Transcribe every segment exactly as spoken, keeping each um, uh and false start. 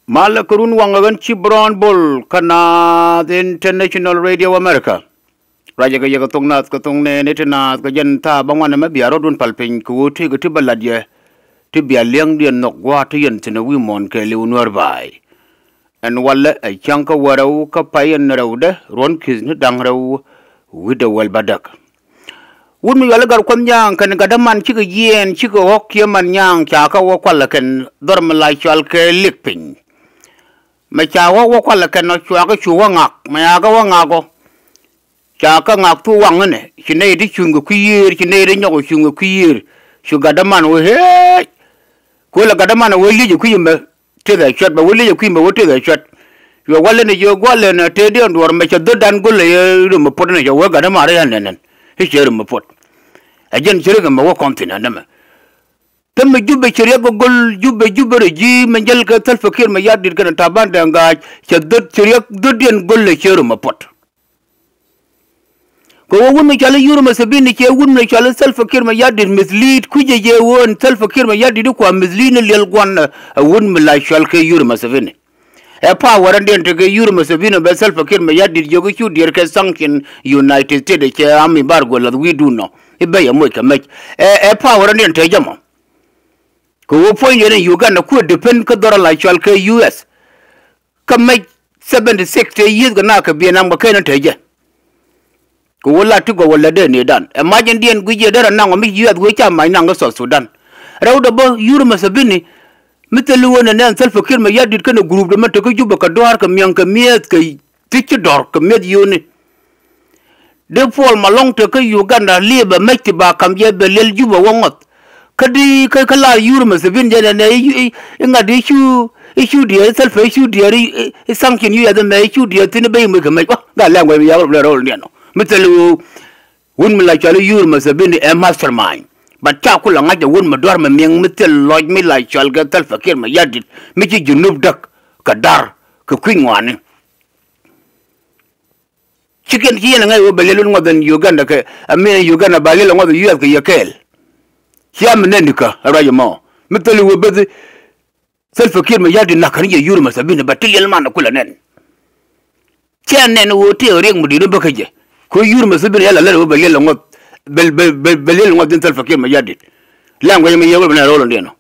Malɛ kɛ run waŋ ɛ ɣän ci Brown Bol kä Naath International Radio America. Ruacɛ kɛ yɛ kɛ thok Naath kɛ thok nɛɛni ti naath kɛ jɛn thaap bä ŋuan ɛmɛ bia rɔ̱dun pal piny kɛ ɣöö tëëkɛ ti bä lat yɛ ti bia li̱eŋdiɛn nhɔk gua̱a̱th ti yɛn thi̱n ɛ wi̱i̱ muɔ̱ɔ̱n kɛɛliw Nuäär ba̱a̱y. Ɛn walɛ ɛ cäŋ kä wä rɛw kä pay ɛn rɛwdɛ ruɔ̱n ki̱th ni da̱ŋ rɛw wi̱cdɛ wäl bädäk. Wut mi yuali gat kuɔth nyaŋ kɛn gat däman cikɛ jiɛɛn cikɛ ɣɔ̱k kiɛ man nyaŋ ca kä wä kualɛ kɛn dhɔr mi la cɔal kɛ lik piny. Mɛ ca ɣɔ̱k wä kualɛ kɛn ɔ cuakä cu wä ŋak mɛ ca kä wä ŋak ɔ. Ca kä ŋak thuk waŋ inɛ ci nɛy ti cuŋ kɛ kui̱ yiëër ci nɛy ti nyɔk cuŋ kɛ kui̱ yiëër. Cu gat däman wä ɣeec. Kuël ɛ gat däman wä li̱c ɛ kui̱ mɛ tëth ɛ cuɛt bɛ wä li̱c ɛ kui̱ mɛ wä tëth ɛ cuɛt. Cuɛ walɛ ni jiök gua̱lɛ ni tëëdiɛn duɔ̱ɔ̱r mɛ cɛ dho̱tdan go̱l ɛ yɛ rum mi puɔt ni cɛ wee gat däman ri ɣän nɛn nɛn i̱ cɛ rum mi puɔt. Ɛ jɛn ci rik ɛmɛ wä kɔn thi̱n ɛn dämɛ. Thämɛ Jubɛ ci riɛk kɛ go̱l Jubɛ Jubɛ rɛ ji̱ mɛ jäl kɛ Salva Kiir Mayardit kɛnɛ Taban Deng Gai cɛ dho̱t ci riɛk dho̱tdiɛn go̱l ɛ cɛ rum mi puɔt. Kɛ ɣöö wut mi cɔal i̱ Yoweri Museveni ciɛ wut mi cɔal i̱ Salva Kiir Mayardit mislead kui̱cɛ jɛ ɣöö ɛn Salva Kiir Mayardit i̱ kua mislead ni liɛl gua̱n ɛ wut mi la cɔal kɛ Yoweri Museveni. Ɛ power ɛn diɛn tekɛ Yoweri Museveni bɛ Salva Kiir Mayardit jiök i̱ cu diɛɛr kɛ sanction United States cɛ army embargo lath wi̱i̱dun nɔ i̱ bɛ yɛ moc kɛ mec. Ɛ ɛ power ɛn diɛn te jɛ mɔ. Kɛ ɣöö puɔ̱nydiɛn in Uganda kuɛ depend kä dhɔr ala cɔal kɛ U S. Kä mec seventy six te yieth kɛ na kɛ biɛ nam kɛ kɛn in te jɛ. Kɛ ɣöö la ti gɔw wä lät dee ni dan ɛ mac in diɛn guic yɛ derɛ naŋ ɔ mi yieth wee ca mac naŋ kä South Sudan. Rɛwdɛ bä Yoweri Museveni mi thil ɣöö nɛ nɛn Salva Kiir Mayardit kɛnɛ group dɛ mɛ tekä Jubɛ kɛ duaar kɛ miɛŋ kɛ miɛth kɛ ti ci dɔr kɛ miɛth yio̱o̱ni. Dee Paul Malong te kä Uganda liepɛ mec ti ba kam jɛ bɛ liɛl Jubɛ wä ŋɔth. Kä di kä kä la Yoweri Museveni jɛ nɛ nɛ i̱ ŋa̱t i̱ cu i̱ cu diɛɛr i̱ Salva i̱ cu diɛɛr i̱ sanction i̱ yɛth ɛmɛ i̱ cu diɛɛr thi̱n i̱ ben i̱ muec kɛ mec wä gaa lɛŋ guɛc mi yak rɔ bi lɛ rɔl niɛn ɔ mi thil ɣöö wut mi la cɔal i̱ Yoweri Museveni ɛ mastermind. But ca kulɛ ŋa̱c ɛ wut mi dua̱r mi miɛŋ mi thil lɔc mi la cɔal kɛ Salva Kiir Mayardit mi ci Junub däk kɛ da̱r kɛ kui̱ny ŋɔaani. Ci kɛn ci yɛn ɛ ŋäc wä bɛ liɛl wun ŋuɔth ɛn Uganda kɛ amin Uganda ba liɛl ɛ ŋuɔth ɛ U S kɛ yɛ kɛɛl. Cia mi nɛn dikä ɛ ruac ɛmɔ mi thil i̱ wä beth Salva Kiir Mayardit na̱kän jɛ Yoweri Museveni bɛ ti liɛl man ɛ kulɛ nɛn. Cɛ nɛn ɣöö tëë riɛk mi di̱t ni bä kä jɛ. Kɛ Yoweri Museveni yɛl a lät ɣöö bɛ liɛl ɛ ŋuɔth bɛ bɛ bɛ bɛ liɛl ɛ ŋuɔth ji̱n Salva Kiir Mayardit. Lɛŋ guɛc mi yɛ wä bɛ nɛ ro̱l in diɛn ɔ.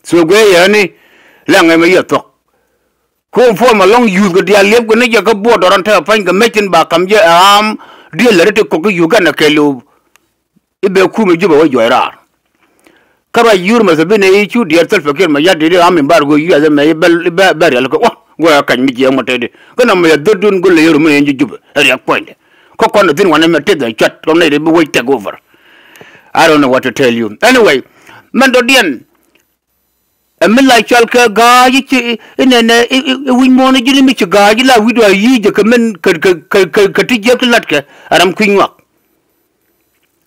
So guiɛ yɛ ni lɛŋ guɛc mi yɛ thuɔ̱k. Ko̱o̱m puɔl ma lɔ̱ŋ yuuth kɛ diaal liɛp kɛ ni jɛ kä buɔɔt dɔrɔn tekɛ pa̱ny kɛ mec tin ba ka̱m jɛ ɛ am. Diël lät ti kɔk kä Uganda kɛɛliw. I̱ bɛ kumɛ Jubɛ wä juɔc raar. Kä ruac Yoweri Museveni i̱ cu diɛɛr Salva Kiir Mayardit i̱ am embargo U S ɛmɛ i̱ bɛ bɛ riɛl kɛ wä guɛ kac mi jiɛɛŋ mɔ tɛtdi. Kä nɔmɔ yɛ dho̱tdun go̱l lɛ yɛ rum ni yɛn ji̱ Jubɛ ɛ riɛk puɔ̱nydɛ. Kä kɔn dɛ thi̱n wanɛ mɛ teth ɛ cuat kɔn nɛy dee bi wec take over. I don't know what to tell you. Anyway, mɛn dɔ̱diɛn ɛ mi la cɔal kɛ ga̱a̱c i̱ ci i̱ nɛnɛ i̱ wi̱c muɔ̱ɔ̱n i̱ ji̱n i̱ mi ci ga̱a̱c i̱ la wi̱cdu a yi̱i̱c jɛ kɛ min kɛ kɛ kɛ kɛ ti jiäk ti la̱tkɛ ɛ ram kui̱ny ŋɔak.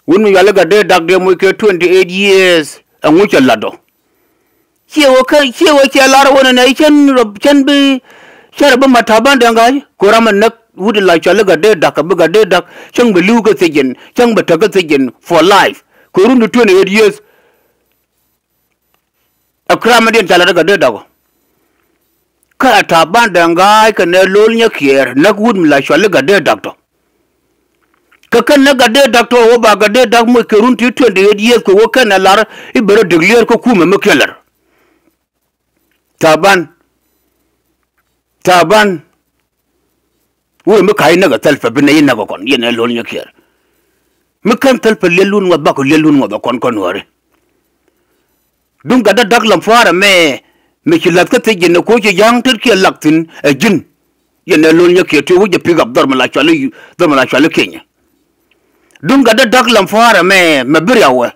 Wut mi yuali gat dee dak dee moc kɛ twenty eight years ɛŋu cɛ lat ɔ. Ciɛ wä kä ciɛ wä cɛ lar wä nɛnɛ i̱ cän rɔ cän bi cän rɔ bi mat ta̱a̱ ban dee ŋa̱c kɛ ram ɛ näk wut la cɔal i̱ gat dee dak kɛ bi gat dee dak cäŋ bi li̱w kä thiec jɛn cäŋ bi täk kä thiec jɛn for life kɛ run di twenty eight years. Ɛ kramɛ diɛn ca lat i̱ gat dee dak ɔ. Kä ɛ ta̱a̱ ban dee ŋa̱a̱c kɛ nɛ lo̱l nyɛ kiɛɛr näk wut mi la cɔal i̱ gat dee dak tɔ. Kä kɛn näk gat dee dak tɔ wä ba gat dee dak moc kɛ run ti twenty eight years kɛ wä kɛn ɛ lar i̱ bɛ rɔ dek liɛɛr kä kumɛ mi kiɛ lɛr. Ta̱a̱ ban ta̱a̱ ban. Wurɛ mi ka̱c näk ɛ thɛl pɛ bi nɛy näk ɛ kɔn yɛn ɛ lo̱l nyɛ kiɛɛr. Mi kän thäl pɛ liɛl wun ŋuɔth bakɔ liɛl wun ŋuɔth ɛ kɔn kɔn wääri. Duŋ gat däk da̱k lam pua̱a̱r ɛmɛ mi ci la̱th kä thiec ji̱n ɛ ko̱ ci ja̱a̱ŋ tet kiɛ lak thi̱n ɛ ji̱n. Yɛn ɛ lo̱l nyɛ kiɛɛr ti wä jɛ pi̱k ap dhɔr mi la cuali dhɔr mi la cuali Kenya. Duŋ gat däk da̱k lam pua̱a̱r ɛmɛ mɛ bi riaw ɛ.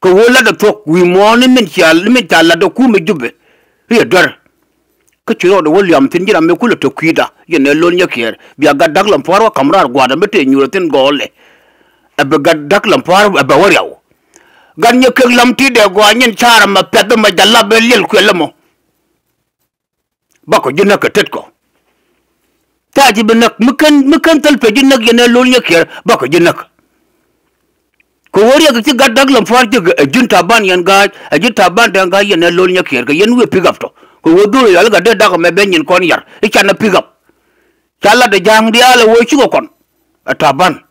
Kɛ ɣöö latdɛ thuɔ̱k wi̱i̱ muɔ̱ɔ̱n ni min ca ni min ca latdɛ kumɛ Jubɛ. I̱ ɛ duer. Kä ci rɔɔdɛ wä liam thi̱n ji̱ ram mëë kulɛ te kui̱da yɛn ɛ lo̱l nyɛ kiɛɛr bia gat da̱k lam pua̱a̱r wä ka̱m raar gua̱a̱r ɛmɛ te nyuurɛ thi̱n gɔɔlɛ. Ɛ bi gat da̱k lam pua̱a̱r ɛ bɛ wä riaw. Gat nyɛ kek lam ti̱i̱dɛ gɔaa nyin ca̱a̱r ɛmɛ pɛ̈th ɛmɛ jalap ɛ liɛl kuɛl ɛmɔ. Bakɔ ji̱ näk kɛ tet kɔ. Thaa ji̱ bi näk mi kän mi kän thäl pɛ ji̱ näk yɛn ɛ lo̱l nyɛ kiɛɛr bakɔ ji̱ näk. Kɛ ɣöö riɛk ci gat da̱k lam pua̱a̱r ji̱ ɛ ji̱n ta̱a̱ ban yɛn ga̱a̱c ɛ ji̱n ta̱a̱ ban dɛŋ ga̱a̱c yɛn ɛ lo̱l nyɛ kiɛɛr kɛ yɛn wi̱i̱ pi̱k ap tɔ. Kɛ wä dhuri yɔl kɛ dee dak mɛ ben nyin kɔn yar i̱ canɛ pick up. Ca lat ɛ ja̱a̱ŋ diaal ɛ wee cikɛ kɔn ɛ Taban.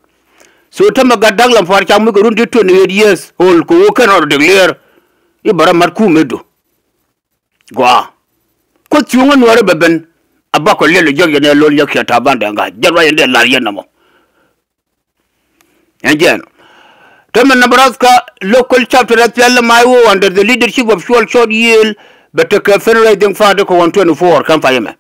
So tämɛ gat da̱k lam pua̱r cak mi kɛ run ti twenty eight years old kɛ wee kɛn rɔ declare i̱ bɛ rɔ mat kum i̱du. Gɔaa. Kuoth cuŋä nuäärä bɛ ben a bakɔ liɛl ɛ jiäk yɛn ɛ lo̱l yɛ kiɛ Taban Dɛŋ Gai jɛn ruac yɛn dee la̱r yɛn nɔmɔ. Ɛn jɛn tämɛ Nebraska local chapter ɛ thiɛl ɛ may woo under the leadership of Cuɔl Cɔt Yiëël bɛ tekɛ fundraising party kɛ one twenty four kɛn pay ɛmɛ.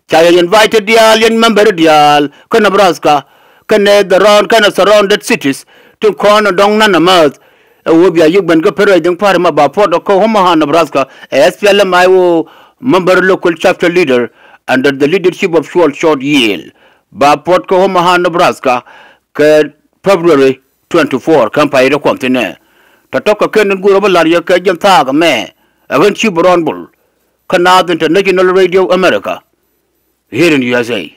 Ca yɛ invited diaal yɛn member diaal kä Nebraska kɛnɛ the round kɛnɛ surrounded cities tin kɔn ɛ dɔŋ nan amäth. Ɛ woo bia yik ben kä fundraising party ma ba puɔt kä Omaha, Nebraska ɛ S P L M I O member local chapter leader under the leadership of Cuɔl Cɔt Yiëël. Ba puɔt kä Omaha, Nebraska kɛ February twenty four kɛn pay ri kuɔn thi̱n ɛ. Tɔ̱tɔ̱ kɛ ken in guur ɔ bä la̱r yɛ kɛ ji̱n thaak ɛmɛ ɛ ɣän ci bɛ rɔɔn bul kä Naath International Radio America here in U S A.